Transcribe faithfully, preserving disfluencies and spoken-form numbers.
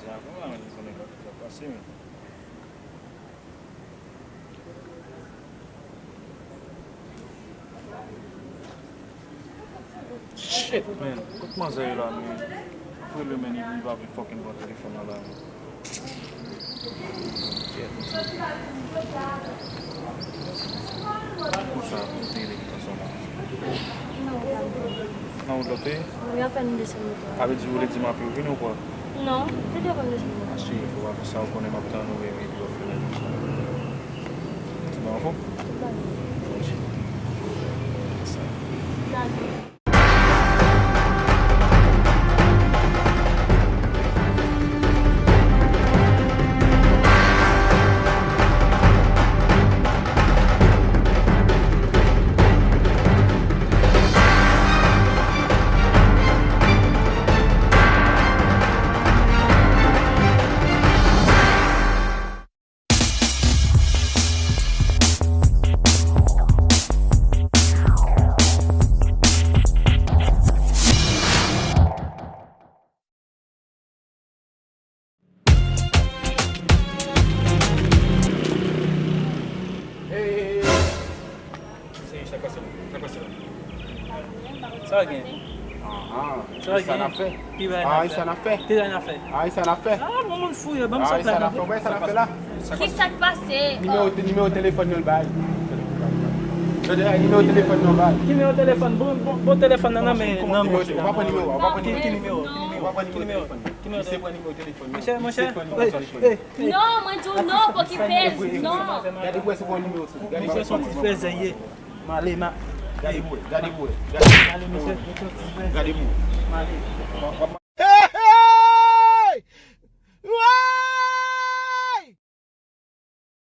Lavan la, men, li konnen ki sa pase, men. Shit, man. Kot manzè ye la, man? Rele, man, li, li pa vle fucking pran telefòn nan la, man. Konsa, rele li konsa la. Nan wout la, wi. Wi, apèn m desann moto a. Sa vle di ou vle di m aple ou vini ou kwa? Non, se devan m desann moto a. Cheri, fò w pa fè sa, ou konnen m ap tann ou, baby, epi w ap fè lè konsa. Tout bon, anfòm? Tout bon. Bon, cheri. Sa. Hey, hey, hey, hey. Sa k pase la? Sa k pase la? Sa gen? Ahan. Sa gen? Sa n ap fè? Ki bagay n ap fè? Ki bagay n ap fè? Ayi, sa n ap fè? Ah, bon, moun fou yo, ban m sa plat la. Wè sa n ap fè la? Ki sa k pase? Nimewo, nimewo telefòn yo l bay. Tande, nimewo telefòn yo l bay. Nimewo telefòn, bon, bon, bon telefòn nan, nan men, nan men. Ou pa pran nimewo, ou pa pran nimewo. Ki nimewo? Ki nimewo? Ki nimewo? Misye pran nimewo telefòn nan. Monchè, monchè, misye pran nimewo telefòn nan. Non, mwen di w non, pokipe l, non. Gade pou wè si w pran nimewo sou. Gade pou wè si w pran nimewo. Misye se yon ti fèzè ye. M ale, ma. Gade pou wè, gade pou wè. Gade pou wè. M ale, misye, misye se yon ti fèzè. Gade pou wè. M ale.